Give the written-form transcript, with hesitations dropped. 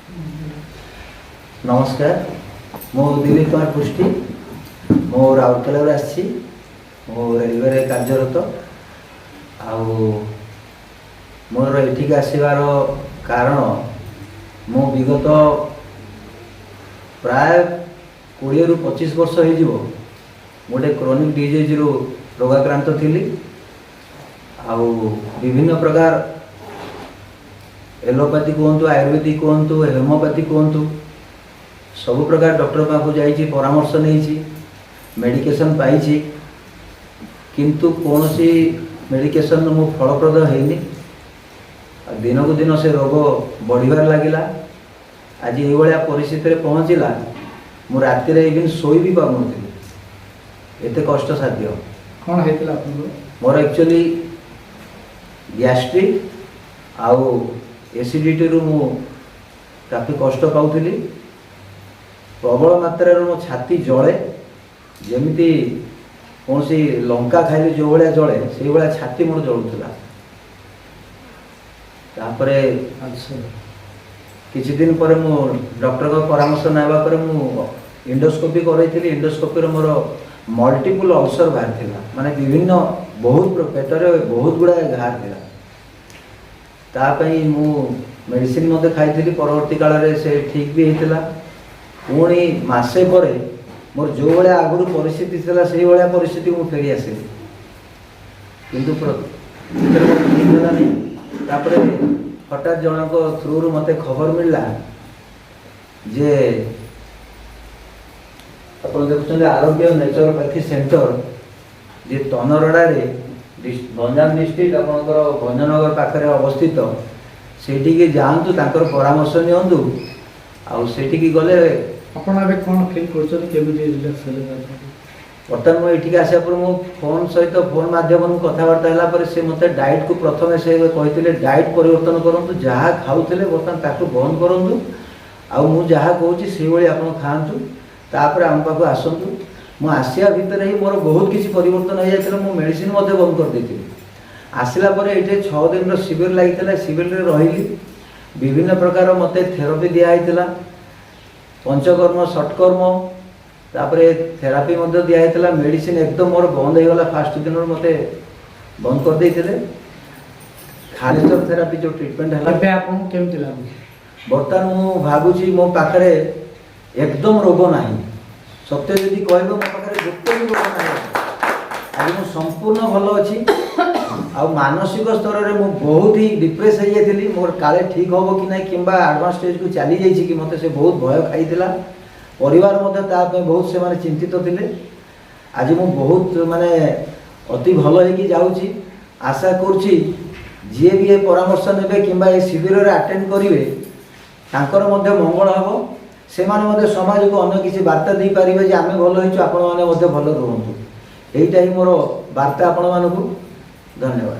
ନମସ୍କାର, ମୁଁ ଦିଲ୍ଲୀପ କୁମାର ପୃଷ୍ଟି। ମୁଁ ରାଉରକେଲାରୁ ଆସିଛି। ମୁଁ ରେଲୱେରେ କାର୍ଯ୍ୟରତ। ଆଉ ମୋର ଏଠିକି ଆସିବାର କାରଣ, ମୁଁ ବିଗତ ପ୍ରାୟ 20ରୁ 25 ବର୍ଷ ହେଇଯିବ, ମୁଁ ଗୋଟେ କ୍ରନିକ୍ ଡିଜିଜ୍ରୁ ରୋଗାକ୍ରାନ୍ତ ଥିଲି। ଆଉ ବିଭିନ୍ନ ପ୍ରକାର ଏଲୋପାଥି କୁହନ୍ତୁ, ଆୟୁର୍ବେଦିକ କୁହନ୍ତୁ, ହୋମିଓପାଥି କୁହନ୍ତୁ, ସବୁ ପ୍ରକାର ଡକ୍ଟର ପାଖକୁ ଯାଇଛି, ପରାମର୍ଶ ନେଇଛି, ମେଡ଼ିକେସନ୍ ପାଇଛି, କିନ୍ତୁ କୌଣସି ମେଡ଼ିକେସନ୍ ମୁଁ ଫଳପ୍ରଦ ହେଇନି। ଆଉ ଦିନକୁ ଦିନ ସେ ରୋଗ ବଢ଼ିବାରେ ଲାଗିଲା। ଆଜି ଏଇଭଳିଆ ପରିସ୍ଥିତିରେ ପହଞ୍ଚିଲା, ମୁଁ ରାତିରେ ଇଭିନ୍ ଶୋଇ ବି ପାରୁନଥିଲି, ଏତେ କଷ୍ଟସାଧ୍ୟ। କ'ଣ ହେଇଥିଲା ଆପଣଙ୍କର? ମୋର ଆକ୍ଚୁଆଲି ଗ୍ୟାଷ୍ଟ୍ରିକ୍ ଆଉ ଏସିଡ଼ିଟିରୁ ମୁଁ କାଫି କଷ୍ଟ ପାଉଥିଲି। ପ୍ରବଳ ମାତ୍ରାରେ ମୋ ଛାତି ଜଳେ, ଯେମିତି କୌଣସି ଲଙ୍କା ଖାଇଲେ ଯେଉଁ ଭଳିଆ ଜଳେ, ସେଇଭଳିଆ ଛାତି ମୋର ଜଳୁଥିଲା। ତାପରେ କିଛି ଦିନ ପରେ ମୁଁ ଡକ୍ଟରଙ୍କ ପରାମର୍ଶ ନେବା ପରେ ମୁଁ ଇଣ୍ଡୋସ୍କୋପି କରାଇଥିଲି। ଇଣ୍ଡୋସ୍କୋପିରେ ମୋର ମଲ୍ଟିପୁଲ୍ ଅଲସର ବାହାରିଥିଲା, ମାନେ ବିଭିନ୍ନ ବହୁତ ପେଟରେ ବହୁତ ଗୁଡ଼ାଏ ଘା ଥିଲା। ତା ପାଇଁ ମୁଁ ମେଡ଼ିସିନ ମଧ୍ୟ ଖାଇଥିଲି। ପରବର୍ତ୍ତୀ କାଳରେ ସେ ଠିକ୍ ବି ହେଇଥିଲା। ପୁଣି ମାସେ ପରେ ମୋର ଯେଉଁ ଭଳିଆ ଆଗରୁ ପରିସ୍ଥିତି ଥିଲା, ସେଇଭଳିଆ ପରିସ୍ଥିତି ମୁଁ ଫେରି ଆସିଲି। କିନ୍ତୁ ସେଥିରେ ମୋର ଠିକ୍ ହେଲାନି। ତାପରେ ହଠାତ୍ ଜଣଙ୍କ ଥ୍ରୁରୁ ମୋତେ ଖବର ମିଳିଲା ଯେ ଆପଣ ଦେଖୁଛନ୍ତି ଆରୋଗ୍ୟ ନେଚୁରୋପାଥି ସେଣ୍ଟର, ଯେ ତନରଡ଼ାରେ, ଗଞ୍ଜାମ ଡିଷ୍ଟ୍ରିକ୍ଟ, ଆପଣଙ୍କର ଭଞ୍ଜନଗର ପାଖରେ ଅବସ୍ଥିତ। ସେଇଠିକି ଯାଆନ୍ତୁ, ତାଙ୍କର ପରାମର୍ଶ ନିଅନ୍ତୁ। ଆଉ ସେଇଠିକି ଗଲେ ଆପଣ ଏବେ କ'ଣ ଫିଲ୍ କରୁଛନ୍ତି? କେମିତି ରିଲାକ୍ସ ହେଲେ ଆପଣଙ୍କୁ? ବର୍ତ୍ତମାନ ମୁଁ ଏଠିକି ଆସିବା ପରେ ମୁଁ ଫୋନ୍ ସହିତ, ଫୋନ୍ ମାଧ୍ୟମରେ ମୁଁ କଥାବାର୍ତ୍ତା ହେଲା ପରେ ସେ ମୋତେ ଡାଏଟ୍କୁ ପ୍ରଥମେ ସେ କହିଥିଲେ, ଡାଏଟ୍ ପରିବର୍ତ୍ତନ କରନ୍ତୁ, ଯାହା ଖାଉଥିଲେ ବର୍ତ୍ତମାନ ତାକୁ ବନ୍ଦ କରନ୍ତୁ, ଆଉ ମୁଁ ଯାହା କହୁଛି ସେଇଭଳି ଆପଣ ଖାଆନ୍ତୁ, ତାପରେ ଆମ ପାଖକୁ ଆସନ୍ତୁ। ମୁଁ ଆସିବା ଭିତରେ ହିଁ ମୋର ବହୁତ କିଛି ପରିବର୍ତ୍ତନ ହେଇଯାଇଥିଲା। ମୁଁ ମେଡ଼ିସିନ ମଧ୍ୟ ବନ୍ଦ କରିଦେଇଥିଲି। ଆସିଲା ପରେ ଏଇଠି 6 ଦିନର ଶିବିର ଲାଗିଥିଲା। ଶିବିରରେ ରହିଲି। ବିଭିନ୍ନ ପ୍ରକାର ମୋତେ ଥେରାପି ଦିଆହେଇଥିଲା, ପଞ୍ଚକର୍ମ, ଷଟକର୍ମ, ତାପରେ ଥେରାପି ମଧ୍ୟ ଦିଆହେଇଥିଲା। ମେଡ଼ିସିନ ଏକଦମ ମୋର ବନ୍ଦ ହେଇଗଲା। ଫାଷ୍ଟ ଦିନରୁ ମୋତେ ବନ୍ଦ କରିଦେଇଥିଲେ। ଖାଲିଚର ଥେରାପି ଯେଉଁ ଟ୍ରିଟମେଣ୍ଟ ହେଲା। ଏବେ ଆପଣଙ୍କୁ କେମିତି ଲାଗୁଛି? ବର୍ତ୍ତମାନ ମୁଁ ଭାବୁଛି ମୋ ପାଖରେ ଏକଦମ ରୋଗ ନାହିଁ। ସତ୍ୟ ଯଦି କହିବ, ମୋ ପାଖରେ ଗୋଟେ ବି ରୋଗ ନାହିଁ। ଆଜି ମୁଁ ସମ୍ପୂର୍ଣ୍ଣ ଭଲ ଅଛି। ଆଉ ମାନସିକ ସ୍ତରରେ ମୁଁ ବହୁତ ହିଁ ଡିପ୍ରେସ୍ ହେଇଯାଇଥିଲି। ମୋର କାଳେ ଠିକ୍ ହେବ କି ନାହିଁ କିମ୍ବା ଆଡ଼ଭାନ୍ସ ଷ୍ଟେଜ୍କୁ ଚାଲିଯାଇଛି କି, ମୋତେ ସେ ବହୁତ ଭୟ ଖାଇଥିଲା। ପରିବାର ମଧ୍ୟ ତା ପାଇଁ ବହୁତ ସେମାନେ ଚିନ୍ତିତ ଥିଲେ। ଆଜି ମୁଁ ବହୁତ ମାନେ ଅତି ଭଲ ହେଇକି ଯାଉଛି। ଆଶା କରୁଛି ଯିଏ ବି ଏ ପରାମର୍ଶ ନେବେ କିମ୍ବା ଏ ଶିବିରରେ ଆଟେଣ୍ଡ କରିବେ, ତାଙ୍କର ମଧ୍ୟ ମଙ୍ଗଳ ହେବ। ସେମାନେ ମଧ୍ୟ ସମାଜକୁ ଅନ୍ୟ କିଛି ବାର୍ତ୍ତା ଦେଇପାରିବେ ଯେ ଆମେ ଭଲ ହେଇଛୁ, ଆପଣମାନେ ମଧ୍ୟ ଭଲ ରୁହନ୍ତୁ। ଏଇଟା ହିଁ ମୋର ବାର୍ତ୍ତା ଆପଣମାନଙ୍କୁ। ଧନ୍ୟବାଦ।